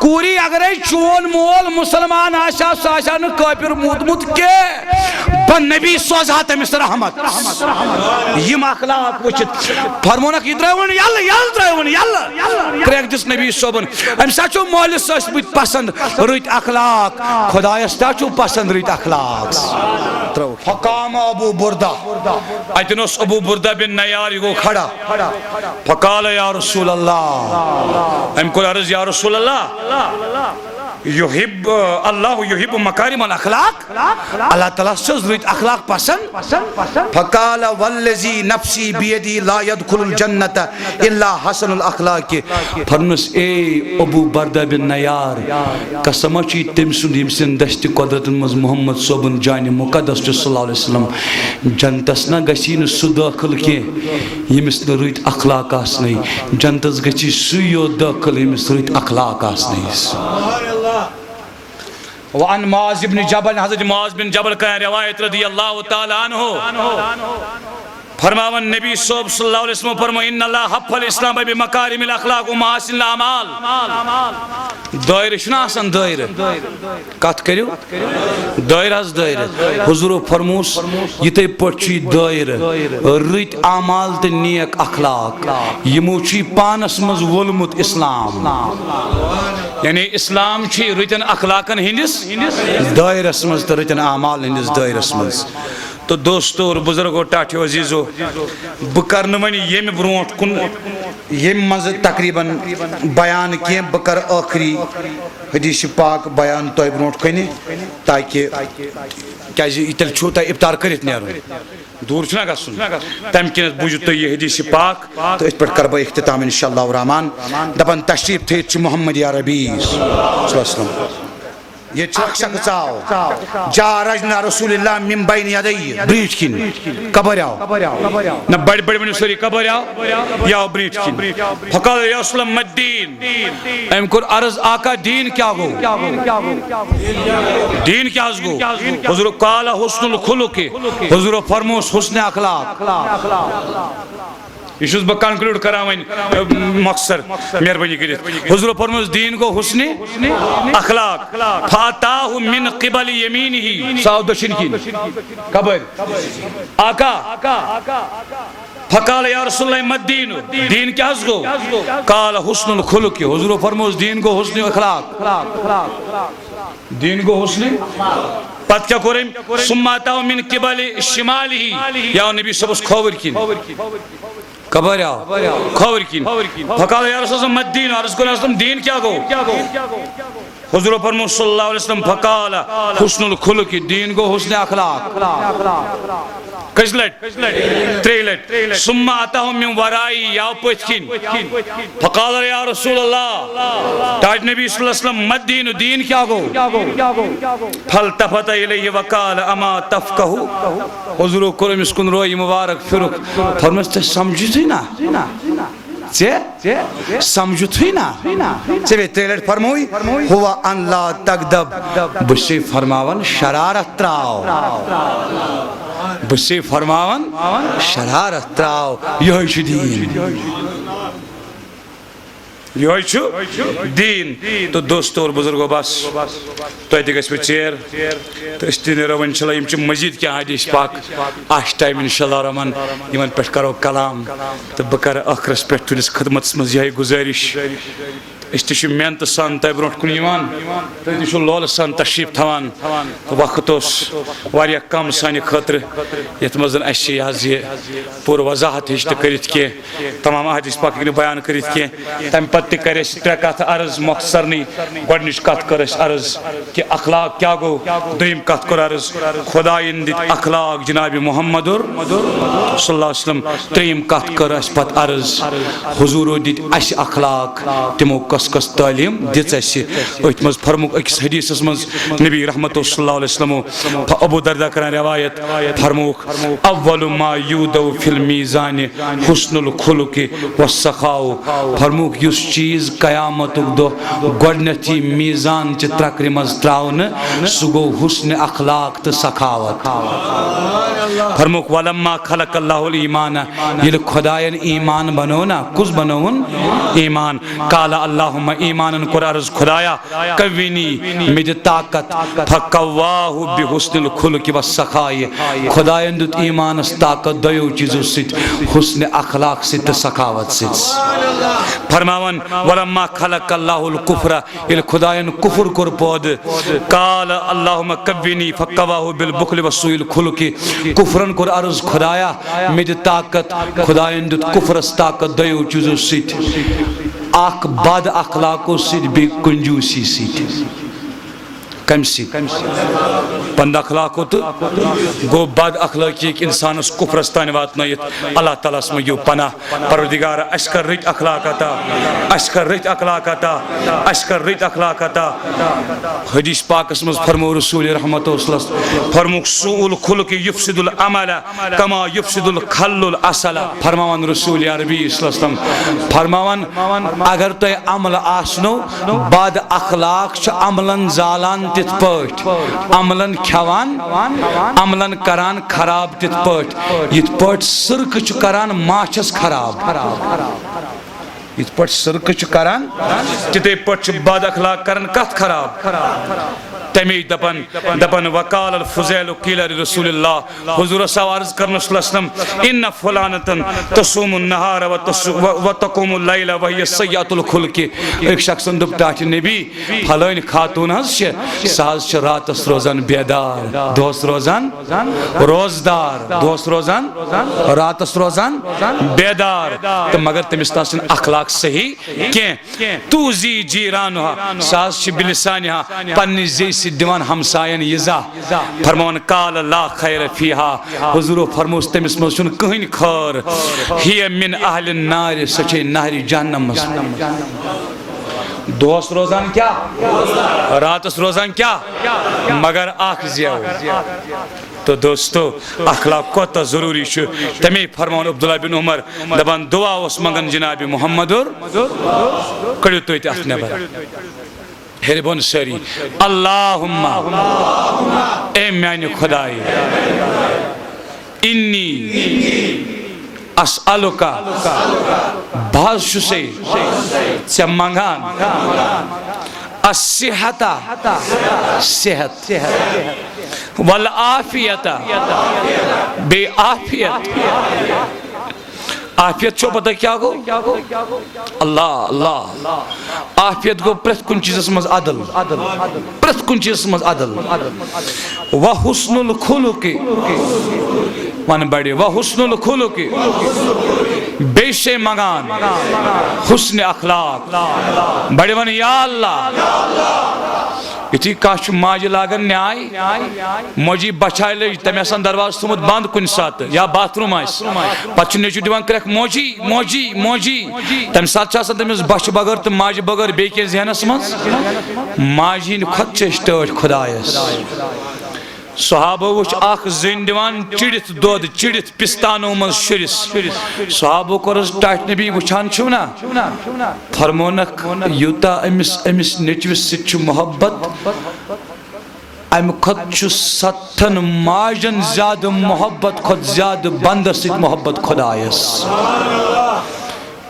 کوٗری، اگرے چون مول مسلمان آسہِ ہا، سُہ آسہِ ہا نہٕ کٲفر موٗدمُت کینٛہہ، بہٕ نبی سوزٕ ہا تٔمِس رحمت۔ یِم اخلاق وٕچھِتھ فرمونکھ، یہِ ترٛٲوُن یَلہٕ، یَلہٕ ترٛٲوُن یَلہٕ۔ کرٛٮ۪کھ دِژ نبی صٲبن۔ أمِس ہا چھُو مٲلِس سۭتۍ پسند رٕتۍ اخلاق، خدایس تہِ ہا چھُو پسند رٕتۍ اخلاق۔ فقام ابو بردہ، اتٮ۪ن اوس ابو بردہ بن نیار، یہِ گوٚو کھڑا۔ فقال یا رسول اللہ، أمۍ کوٚر عرض، یا رسول اللہ، یحب اللہ یحب مکارم الاخلاق، اللہ تعالیٰ ہس چھِ رٕتۍ اخلاق پسند۔ فقال والذی نفسی بیدی لا یدخل الجنۃ الا حسن الاخلاق۔ فرمس، اے ابو بردہ بن نیار، قسم چھُ تٔمۍ سُنٛد، ییٚمۍ سٕنٛدِ دستِ قدرتن منٛز محمد صٲبُن جانِ مقدس چھُ صلی اللہ علیہ وسلم، جنتس نہ گژھی نہٕ سُہ دٲخل کینٛہہ ییٚمِس نہٕ رٕتۍ اخلاق آسنٕے، جنتس گژھی سُے یوت دٲخل ییٚمِس رٕتۍ اخلاق آسنٕے۔ وعن معاذ ابن جبل، حضرت معاذ بن جبل کران روایت رضی اللہ تعالیٰ عنہ، فرماوان نبی صٲب صلی اللہ علیہ وسلم فرمو، ان اللہ حف الاسلام بمکارم الاخلاق و محاسن الاعمال۔ دٲیرٕ چھُنہ آسان، دٲیرٕ، کتھ کٔرِو، دٲیرٕ حظ دٲیرٕ۔ حضورو فرموس، یِتھے پٲٹھۍ چھُ یہِ دٲیرٕ، رٕتۍ اعمال تہٕ نیک اخلاق، یِمو چھُ یہِ پانس منٛز وولمُت اسلام۔ یعنی اسلام چھُ رٕتٮ۪ن اخلاقن ہٕنٛدِس دٲیرس منٛز تہٕ رٕتٮ۪ن اعمالن ہٕنٛدِس دٲیرس منٛز۔ تہٕ دوستو اور بزرگو، ٹاٹھیو عزیزو، بہٕ کرٕ نہٕ وۄنۍ ییٚمہِ برونٛٹھ کُن، ییٚمہِ منٛزٕ تقریباً بیان کینٛہہ، بہٕ کرٕ ٲخری حدیث پاک بیان تۄہہِ برونٛٹھ کنہِ، تاکہِ، کیازِ یہِ تیٚلہِ چھُو تۄہہِ افطار کٔرِتھ نیرُن، دوٗر چھُنہ گژھُن، تمہِ کِنٮ۪تھ بوٗزِو تُہۍ یہِ حدیث پاک، تہٕ أتھۍ پٮ۪ٹھ کرٕ بہٕ اختتام انشاءاللہ الرحمن۔ دپان، تشریف تھٲیِتھ چھِ محمد عربی صلی اللہ علیہ وسلم۔ ییٚتہِ چھُ اکھ شخص آو، جاء رجل رسول اللہ من بین یدیہ، برٛیٖٹھۍ کِنۍ۔ کپٲرۍ آو؟ نہ، بڑِ بڑِ ؤنِو سٲری، کپٲرۍ آو؟ یہِ آو برٛیٖٹھۍ کِنۍ۔ فقال یا رسول اللہ ما الدین؟ أمۍ کوٚر عرض، آقا، دیٖن کیٛاہ گوٚو؟ دیٖن کیٛاہ حظ گوٚو؟ حضور، قال حسن الخلق۔ حضور فرموس، حسن اخلاق۔ یہِ چھُس بہٕ conclude کران وۄنۍ، اہ، مۄخصر، مہربٲنی کٔرِتھ۔ حضورو فرموو، دیٖن گوٚو حسنِ اخلاق۔ فاتاہ من قبل یمینہ۔ سُہ آو دٔچھِنۍ کِنۍ۔ کبٲرۍ؟ آقا۔ فقال یا رسول اللہ ما الدین؟ دیٖن کیٛاہ حظ گوٚو؟ قال حسن الخلق۔ حضورو فرمووس، دیٖن گوٚو حسنِ اخلاق۔ دیٖن گوٚو حسنِ۔ پتہٕ کیٛاہ کوٚر أمۍ؟ ثم اتاہ من قبل شمالہ۔ یا نبی صٲب اوس کھووٕرۍ کِنۍ۔ کبٲرۍ آو؟ کھووٕرۍ کِنۍ۔ فقال یا رسول اللہ ما الدین؟ عرض کوٚر، دیٖن کیٛاہ گوٚو؟ حضور فرمو صلی اللہ علیہ وسلم، فقال حسن الخلق، دیٖن گوٚو حسنِ اخلاق۔ کٔژِ لٹہِ؟ ترٛیٚیہِ لٹہِ۔ ثم اتاہ من ورائی، یا پٔتھۍ کِنۍ۔ فقال یا رسول اللہ، تاج نبی صلی اللہ علیہ وسلم، ما الدین، دیٖن کیٛاہ گوٚو؟ فالتفت الیہ وقال اما تفقہ۔ حضورو کوٚر أمِس کُن رویہِ مبارک پھِرُکھ، فرمووُس، ژےٚ سمجھتھٕے نہ؟ ژےٚ سمجھتھٕے نہ۔ ژےٚ بیٚیہِ ترٛیٚیہِ لٹہِ فرمووُے، ہوا ان لا تغضب، بہٕ چھُسے فرماوان شرارت تراو۔ بہٕ چھُسے فرماوان شرارت تراو۔ یِہوٚے چھُ دیٖن۔ یِہوٚے چھُ دیٖن۔ تہٕ دوستو اور بزرگو، بس تۄہہِ تہِ گژھِ وۄنۍ ژیر۔ تہٕ أسۍ تہِ نیرو وۄنۍ انشاءاللہ۔ یِم چھِ مزید کینٛہہ حدیث پاک آسہِ ٹایم انشاءاللہ رحمان، یِمن پٮ۪ٹھ کرو کلام۔ تہٕ بہٕ کرٕ ٲخرس پٮ۪ٹھ تُہنٛدِس خدمتس منٛز یِہے گُزٲرِش۔ أسۍ تہِ چھِ محنتہٕ سان تۄہہِ برونٛٹھ کُن یِوان، تُہۍ تہِ چھِو لولہٕ سان تشریٖف تھاوان۔ وقت اوس واریاہ کم سانہِ خٲطرٕ، یتھ منٛز زن اسہِ یہِ حظ یہِ پوٗرٕ وضاحت ہیٚچ تہٕ کٔرِتھ کینٛہہ، تمام احادیث پاک ہیٚکہِ نہٕ بیان کٔرِتھ کینٛہہ۔ تمہِ پتہٕ تہِ کرِ اسہِ ترٛےٚ کتھٕ عرض مۄختصرنٕے۔ گۄڈٕنِچ کتھ کٔر اسہِ عرض کہِ اخلاق کیٛاہ گوٚو، دوٚیِم کتھ کٔر عرض خدایَن دِتۍ اخلاق جناب محمد صلی اللہ علیہ وسلم، ترٛیٚیِم کتھ کٔر اسہِ پتہٕ عرض حضورو دِتۍ اسہِ اخلاق، تِمو کۄس کۄس تعلیٖم دِژ اسہِ۔ أتھۍ منٛز فرمووُکھ أکِس حدیثس منٛز نبی رحمتو صلی اللہ علیہ وسلمو، ابو دردہ کران روایت، فرمووُکھ، اول ما یوضع فی المیزان حسن الخلق والسخاء۔ فرمووُکھ، یُس چیٖز قیامتُک دۄہ گۄڈٕنیتھ یی میزان چہِ ترکرِ منٛز تراونہٕ، سُہ گوٚو حسن اخلاق تہٕ سخاوت۔ فرمووُکھ، ولما خلق اللہ الایمان، ییٚلہِ خدایَن ایمان بنوو نا، کُس بنووُن؟ ایمان۔ قال اللہم، ایمانن کوٚر عرض، خدایا، قوینی، مےٚ دِ طاقت، فقواہ بحسن الخلق والسخاء۔ خدایَن دیُت ایمانس طاقت دۄیو چیٖزو سۭتۍ، حسن اخلاق سۭتۍ تہٕ سخاوت سۭتۍ۔ فرماوان، ولما خلق اللہ الکفر، ییٚلہِ خدایَن کفر کوٚر پٲدٕ، قال اللہم قوینی فقواہ بالبخل وسوء الخلق۔ کفرن کوٚر عرض، خدایا، مےٚ دِ طاقت۔ خدایَن دیُت کفرس طاقت دۄیو چیٖزو سۭتۍ، اکھ بد اخلاقو سۭتۍ، بیٚیہِ کنجوسی سۭتۍ۔ کمہِ سۭتۍ؟ بد اخلاقو تہٕ گوٚو بد اخلٲقی ہیٚکہِ انسانس کفرس تانۍ واتنٲیِتھ۔ اللہ تعالیٰ ہس منٛگِو پناہ۔ پروردگار، اسہِ کر رٕتۍ اخلاق عطا، اسہِ کر رٕتۍ اخلاق عطا، اسہِ کر رٕتۍ اخلاق عطا۔ حدیث پاکس منٛز فرموو رسول رحمت صلی اللہ علیہ وسلم، فرمووُکھ، سوء الخلق یفسد العمل کما یفسد الخل العسل۔ فرماوان رسول عربی صلی اللہ علیہ وسلم، فرماوان، اگر تۄہہِ عمل آسنو، بد اخلاق چھُ عملن زالان تِتھ پٲٹھۍ، عملن کھٮ۪وان، عملن کران خراب تِتھ پٲٹھۍ، یِتھ پٲٹھۍ سرکہٕ چھُ کران ماچھس خراب۔ یِتھ پٲٹھۍ سرکہٕ چھُ کران، تِتھے پٲٹھۍ چھُ بد اخلاق کران کتھ خراب۔ تمے دپان، دپان، وقال الفضیل قیل لرسول اللہ، حضورس آو عرض کرنہٕ صلی اللہ علیہ وسلم، ان فلانتن تصوم النہار و تس-، و-، و تقوم اللیل وہی سیئۃ الخلق۔ أکۍ شخصن دوٚپ، ٹاٹھہِ نبی، فلٲنۍ خاتون حظ چھِ، سۄ حظ چھِ راتس روزان بیدار، دۄہس روزان روزدار، دۄہس روزان، راتس روزان بیدار، تہٕ مگر تٔمِس نہ چھِنہٕ اخلاق صحیح کینٛہہ۔ توزی جیرانہا، سۄ حظ چھِ بلسانہا پننہِ زیٚیہِ سۭتۍ دِوان ہمساین ایزا۔ فرماوان، قال لا خیر فیہا، حضورو فرمووُس، تٔمِس منٛز چھُنہٕ کٕہٕنۍ خٲر۔ ہی من اہل النار، سۄ چھے نارِ جہنمس منٛز۔ دۄہس روزان کیٛاہ؟ راتس روزان کیٛاہ؟ مگر اکھ زیو۔ تو دوستو، اخلاق کوتاہ ضروری چھُ۔ تمے فرماوان عبداللہ بن عمر، دپان، دعا اوس منگان جناب محمد اور، کٔڑِو تُہۍ تہِ اتھ نٮ۪بر۔ ہیٚرِ بۄن سٲری، اللہم، اے میانہِ خدایہِ، انی، اسألک، بہٕ حظ چھُسے ژےٚ منٛگان، الصحت، صحت، والعافیت، بیٚیہِ عافیت۔ عافیت چھو پتہ کیٛاہ گوٚو؟ اللہ، اللہ۔ عافیت گوٚو پرٛٮ۪تھ کُنہِ چیٖزس منٛز عدل، پرٛٮ۪تھ کُنہِ چیٖزس منٛز عدل۔ وحسن الخلق، ون بڑِ، وحسن الخلق، بیٚیہِ چھے منٛگان حسن اخلاق۔ بڑِ ون، یا اللہ۔ یُتھُے کانٛہہ چھُ ماجہِ لاگان نیاے، موجی بچھاے لٔج، تٔمۍ آسان دروازٕ تھوٚمُت بنٛد کُنہِ ساتہٕ یا باتھ روٗم آسہِ، پتہٕ چھُ نیٚچوٗ دِوان کرٛٮ۪کھ، "موجی، موجی، موجی۔" تَمہِ ساتہٕ چھِ آسان تٔمِس بۄچھِ بغٲر تہٕ ماجہِ بغٲر بیٚیہِ کینٛہہ ذہنس منٛز۔ ماجہِ ہِنٛدِ کھۄتہٕ چھِ أسۍ ٹٲٹھۍ خۄدایس۔ صحابو وٕچھ اکھ زٔنۍ دِوان چِڑِتھ دۄد، چِڑِتھ پِستانو منٛز شُرِس۔ صحابو کوٚرُس ٹاٹھۍ، "نبی، وٕچھان چھِو نا؟" فرمونکھ، "یوٗتاہ أمِس، أمِس نیٚچوِس سۭتۍ چھُ محبت، اَمہِ کھۄتہٕ چھُ ستتھن ماجن زیادٕ محبت کھۄتہٕ زیادٕ بندس سۭتۍ محبت خۄدایس۔"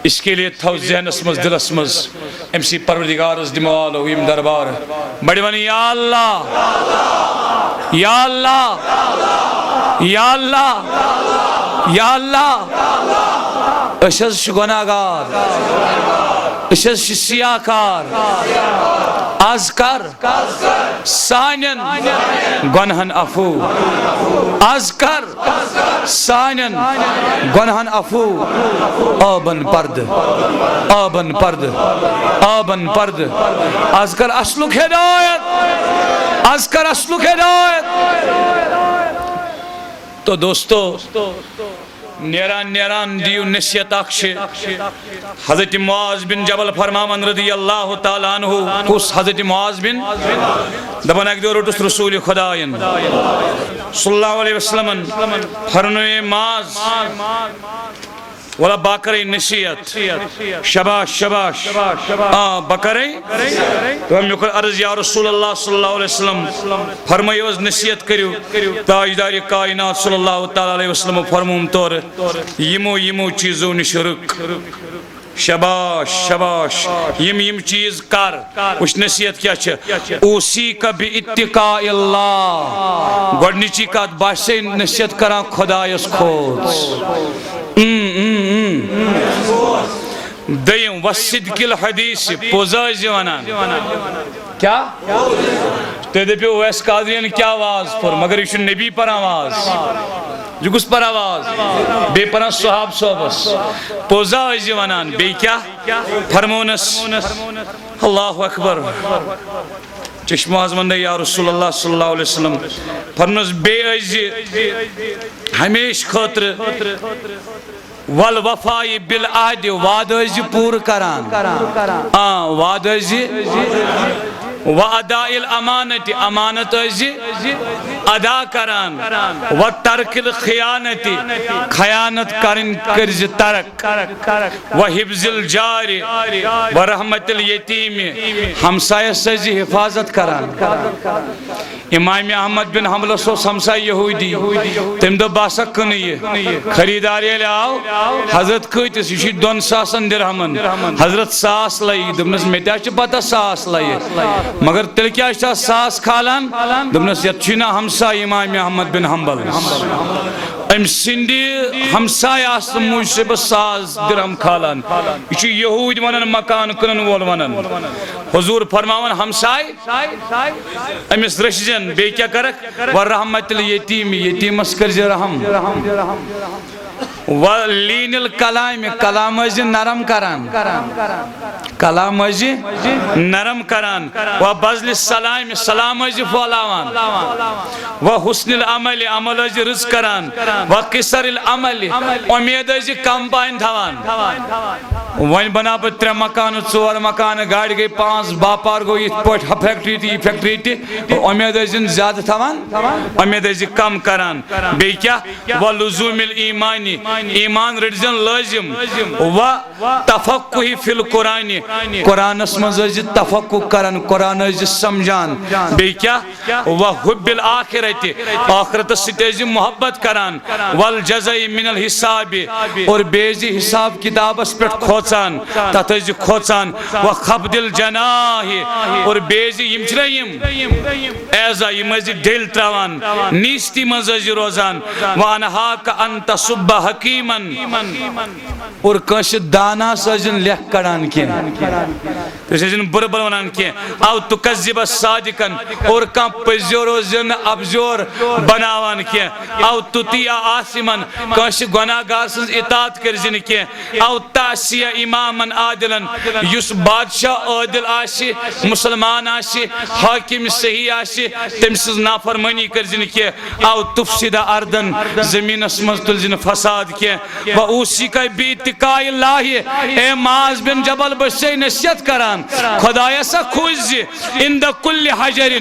اس کے لیے تھاو ذہنس منٛز، دلس منٛز، أمۍ سٕے پروردگارس دِمو آلو یِم دربار۔ بڑِ ونہٕ، یا اللہ، یا اللہ، یا اللہ، یا اللہ، أسۍ حظ چھِ گۄناہ گار، أسۍ حظ چھِ سیاہ کار۔ از کر سانٮ۪ن گۄنہن عفو، از کر سانٮ۪ن گۄنہن عفو۔ آبن پردٕ، آبن پردٕ، آبن پردٕ۔ از کر اصلُک ہدایت، از کر اصلُک ہدایت۔ تو دوستو، نیران نیران دِیِو نصیحت اکھ چھِ۔ حضرت معاذ بن جبل فرماوان رضی اللہ تعالیٰ عنہ، کُس حضرت معاذ بن؟ دپان اکہِ دۄہ روٚٹُس رسول خدایَن صلی اللہ علیہ وسلمن فرمووے، معاذ، ولا بہٕ کرے نصیحت۔ شاباش، شاباش۔ آ، بہٕ کرے۔ تو مےٚ کوٚر عرض، یا رسول اللہ صلی اللہ علیہ وسلم، فرمٲیِو حظ نصیحت کٔرِو۔ تاجدار کائنات صلی اللہ تعالیٰ علیہ وسلم فرمووُم تورٕ، یِمو، یِمو چیٖزو نِش رُک۔ شاباش، شاباش۔ یِم، یِم چیٖز کر۔ وٕچھ نصیحت کیٛاہ چھِ۔ اوصیک باتقاء اللہ۔ گۄڈٕنِچی کَتھ، باسے نصیحت کران خۄدایَس کھوژ۔ اۭں، اۭں، اۭں۔ دوٚیِم، وصدق الحدیث، پوٚز ٲسۍ زِ وَنان۔ کیٛاہ؟ تُہۍ دٔپِو، اویس قادریَن کیٛاہ واز پوٚر، مگر یہِ چھُ نبی پَران واز۔ یہِ کُس پَران واز؟ بیٚیہِ پَران صحاب صٲبَس۔ پوٚز ٲسۍ زِ وَنان، بیٚیہِ کیٛاہ؟ فرمونَس، اللہ اکبر۔ چشمہ حظ وَننَے یا رسول اللہ صلی اللہ علیہ وسلم۔ فرمونَس، بیٚیہِ ٲسۍ زِ ہمیشہِ خٲطرٕ والوفاء بالعہد، وعدٕ ٲسۍ زِ پوٗرٕ کران۔ آ، وعدٕ ٲسۍ زِ، و اداء الامانت، امانت ٲسۍ زِ ادا کران، و ترک الخیانت، خیانت کرٕنۍ کٔرۍ زِ ترک، و حفظ الجار، و رحمت الیتیم، ہمسایس ٲسۍ زِ حفاظت کران۔ امام احمد بن حنبلس اوس ہمسایہِ یہودی۔ تٔمۍ دوٚپ، "بہٕ ہسا کٕنہٕ یہِ۔" خریدار ییٚلہِ آو، حضرت کۭتِس؟ یہِ چھُ دۄن ساسن درہمن۔ حضرت ساس لَیہِ۔ دوٚپنَس، "مےٚ تہِ حظ چھِ پتہ ساس لَیہِ، مگر تیٚلہِ کیٛازِ چھِ اَتھ ساس کھالان؟" دوٚپنَس، "یَتھ چھُے نہ ہمسایہِ امام احمد بن حنبل۔ أمۍ سٕنٛدِ ہمسایہِ آسنہٕ موٗجوٗب چھُسَے بہٕ ساس درہم کھالان۔ یہِ چھُ یہوٗدۍ وَنان، مکان کٕنَن وول وَنان۔" حضور فرماوان، ہمسایہِ أمِس رٔچھزٮ۪ن، بیٚیہِ کیٛاہ کَرَکھ؟ "و رحمت الیتیم"، یتیٖمَس کٔرزِ رحم۔ "و لین الکلام"، کلام ٲسۍ زِ نرم کران، کلام ٲسۍ زِ نرم کران۔ "و بذل السلام"، سلام ٲسۍ زِ پھٲلاوان۔ "و حسن العمل"، عمل ٲسۍ زِ رٕژ کران۔ "و قصر العمل"، اُمید ٲسۍ زِ کم پہن تھاوان۔ وۄنۍ بناو بہٕ ترٛےٚ مکانہٕ، ژور مکانہٕ، گاڑِ گٔے پانٛژھ، باپار گوٚو یِتھ پٲٹھۍ، ہۄ فیکٹری تہِ، یہِ فیکٹری تہِ۔ اُمید ٲسۍ زِن زیادٕ تھاوان، اُمید ٲسۍ زِ کم کران۔ بیٚیہِ کیٛاہ؟ "و لزوم الایمان"، ایمان رٔٹۍ زٮ۪ن لٲزم۔ "و تفقہ فی القرآن"، قرآنس منٛز ٲسۍ زِ تفقُع کران، قرآن ٲسۍ زِ سمجھان۔ بیٚیہِ کیٛاہ؟ وحب الآخرت، ٲخرتس سۭتۍ ٲسۍ زِ محبت کران۔ والجزع من الحساب، اور بیٚیہِ ٲسۍ زِ حساب کتابس پٮ۪ٹھ کھوژان، تتھ ٲسۍ زِ کھوژان۔ وخفض الجناح، اور بیٚیہِ ٲسۍ زِ یِم چھِنہ یِم ایزا، یِم ٲسۍ زِ ڈٔلۍ تراوان، نیستی منٛز ٲسۍ زِ روزان۔ وانہاک ان تسب حکیمن، اور کٲنٛسہِ داناہس ٲسۍ زِ نہٕ لیکھ کڑان کینٛہہ۔ تُہۍ ٲسِو نہٕ بُرٕ بُرٕ وَنان کینٛہہ۔ او تُکذِّبَ صادِقَن، اور کانٛہہ پٔزیور اوس زِ نہٕ اَپزیور بَناوان کینٛہہ۔ او تُطِیعَ آثِمَن، کٲنٛسہِ گۄناہ گار سٕنٛز اِطاعت کٔرۍ زِ نہٕ کینٛہہ۔ او تَعْصِیَ اِمَامًا عَادِلًا، یُس بادشاہ عٲدِل آسہِ، مُسلمان آسہِ، حٲکِم صحیح آسہِ، تٔمۍ سٕنٛز نافرمٲنی کٔرۍ زِ نہٕ کینٛہہ۔ او تُفْسِدَ أَرْضًا، زٔمیٖنَس منٛز تُلۍ زِ نہٕ فساد کینٛہہ۔ وَأُوصِيكَ بِاتِّقَاءِ اللَّهِ، اے معاذ بن جبل، بہٕ چھسے نصیحت کران، خدایس سا کھوٗژ زِ عند کل حجر،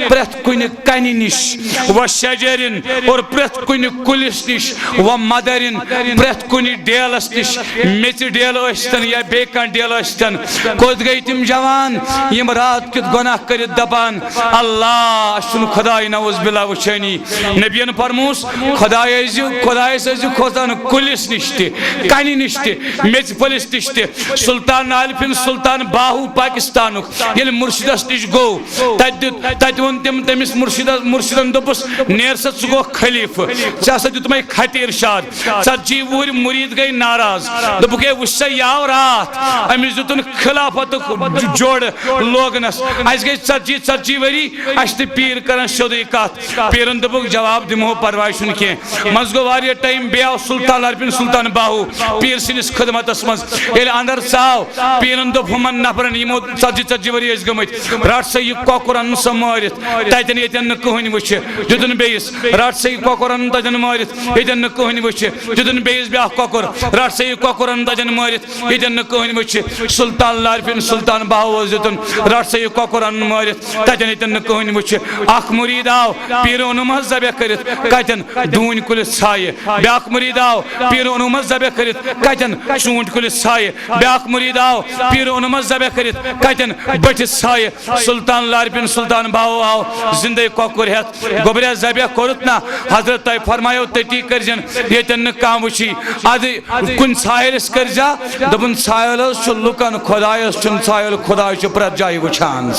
پرٛٮ۪تھ کُنہِ کنہِ نِش، وشجر، اور پرٛٮ۪تھ کُنہِ کُلِس نِش، ومدر، پرٛٮ۪تھ کُنہِ ڈیلس نِش، میٚژِ ڈیل ٲسۍتن یا بیٚیہِ کانٛہہ ڈیل ٲسۍتن۔ کوٚت گٔے تِم جوان یِم رات کیُتھ گۄناہ کٔرِتھ دپان، اللہ، اسہِ چھُنہٕ خداے نعوذ باللہ وٕچھٲنی؟ نبین فرموس، خدایس ٲسۍ زِ، خدایس ٲسۍ زِ کھوژان کُلِس نِش تہِ، کنہِ نِش تہِ، میٚژِ پھٔلِس نِش تہِ۔ سلطان عارفین، سلطان باہو پاکستانُک، ییٚلہِ مرشدس نِش گوٚو، تتہِ دیُت، تتہِ ووٚن تٔمۍ، تٔمِس مرشدس، مرشدن دوٚپُس، نیر سا، ژٕ گوکھ خلیفہٕ، ژےٚ ہسا دیُتمے خطِ ارشاد، ژتجی وُہٕرۍ مرید گٔے ناراض، دوٚپُکھ، ہے، وٕچھ سا، یہِ آو راتھ، أمِس دیُتُن خلافتُک جوڑٕ لوگنس، اسہِ گٔے ژتجی، ژتجی ؤری، اسہِ تہِ پیٖر کران سیوٚدُے کتھ۔ پیٖرن دوٚپُکھ، جواب دِمو، پرواے چھُنہٕ کینٛہہ۔ منٛزٕ گوٚو واریاہ ٹایم، بیٚیہِ آو سلطان عارفین سلطان باہو پیٖر سٕنٛدِس خدمتس منٛز۔ ییٚلہِ اندر ژاو، پیٖرن دوٚپ ہُمن نفرن، یِمو ژتجی، ژتجی ؤری ٲسۍ گٔمٕتۍ، رٹ سا یہِ کۄکُر، اَن سا مٲرِتھ، تتٮ۪ن ییٚتٮ۪ن نہٕ کٕہٕنۍ وٕچھِ۔ دیُتُن بیٚیِس، رٹ سا یہِ کۄکُر، اَن تتٮ۪ن مٲرِتھ، ییٚتٮ۪ن نہٕ کٕہٕنۍ وٕچھِ۔ دیُتُن بیٚیِس بیٛاکھ کۄکُر، رٹ سا یہِ کۄکُر، اَن تتٮ۪ن مٲرِتھ، ییٚتٮ۪ن نہٕ کٕہٕنۍ وٕچھِ۔ سلطان عارفین سلطان باہو اوس دیُتُن، رٹ سا یہِ کۄکُر، اَن مٲرِتھ، تتٮ۪ن ییٚتٮ۪ن نہٕ کٕہٕنۍ وٕچھِ۔ اکھ مرید آو، پیٖر اوٚنُم حظ ذبح کٔرِتھ، کتٮ۪ن؟ ڈوٗنۍ کُلِس ژھایہِ۔ بیٛاکھ مرید آو، پیٖر اوٚنُم حظ ذبح کٔرِتھ، کتٮ۪ن؟ ژوٗنٛٹھۍ کُلِس ژھایہِ۔ بیٛاکھ مرید آو، پیٖر اوٚنُم حظ ذبح کٔرِتھ، کتٮ۪ن؟ بٔٹھِس ژھایہِ۔ سلطان عارفین سلطان باہو آو زندے کۄکُر ہٮ۪تھ۔ گوٚبریا، ذبح کوٚرُتھ نا؟ حضرت، تۄہہِ فرمایو تٔتی کٔرزٮ۪ن، ییٚتٮ۪ن نہٕ کانٛہہ وٕچھی۔ ادٕ کُنہِ ژھایلِس کٔرزیا؟ دوٚپُن، ژھایل حظ چھُ لُکن، خدایس چھُنہٕ ژھایل، خداے چھُ پرٛٮ۪تھ جایہِ وٕچھان۔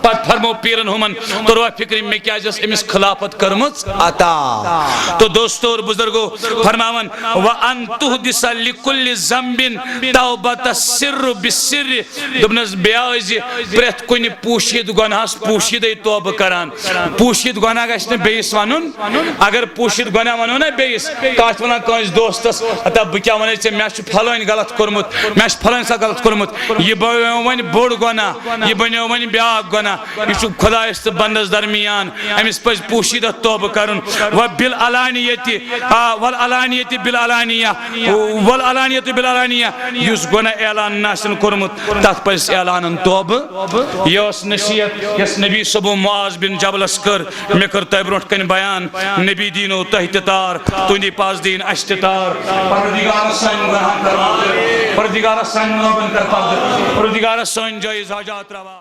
پتہٕ فرمو پیٖرن ہُمن، توٚروا فِکرِ، مےٚ کیٛازِ ٲس أمِس خلافت کٔرمٕژ عطا؟ تو دوستو اور بزرگو، فرماوان، وَأَن تُحْدِثَ لِكُلِّ ذَنْبٍ تَوْبَةً سِرًّا بِسِرٍّ۔ دوٚپنس، بیٚیہِ ٲسۍ زِ پرٛٮ۪تھ کُنہِ پوٗشِد گۄناہس پوٗشِدے توبہٕ کران۔ پوٗشِد گۄناہ گژھِ نہٕ بیٚیِس ونُن۔ اگر پوٗشِد گۄناہ ونو نا بیٚیِس، کانٛہہ آسہِ ونان کٲنٛسہِ دوستس، ہتا بہٕ کیٛاہ ونَے ژےٚ، مےٚ چھُ پھلٲنۍ غلط کوٚرمُت، مےٚ چھُ پھلٲنۍ سا غلط کوٚرمُت، یہِ بنیو وۄنۍ بوٚڑ گۄناہ، یہِ بنیو وۄنۍ بیٛاکھ گۄناہ۔ یہِ چھُ خدایس تہٕ بندس درمیان۔ أمِس پزِ پوٗشیٖدہ توبہٕ کرُن۔ وَبِالْعَلَانِیَةِ، آ، وَالْعَلَانِیَةِ بِالْعَلَانِیَةِ، وَالْعَلَانِیَةُ بِالْعَلَانِیَةِ۔ یُس گۄناہ اعلان نہٕ آسن کوٚرمُت، تَتھ پزِ اعلانن توبہٕ۔ یہِ ٲس نصیحت، یۄس نبی صٲبو معاذ بن جبلس کٔر۔ مےٚ کٔر تۄہہِ برونٛٹھ کنہِ بیان، نبی دیٖنو تۄہہِ تہِ تار، تُہنٛدی پاس دیٖن اسہِ تہِ تار۔ پروردگارا سانٮ۪ن گۄناہن کر معاف۔ پروردگارا سانٮ۪ن رۄبن کر پردٕ۔ پروردگارا سٲنۍ جٲیز حاجات روا۔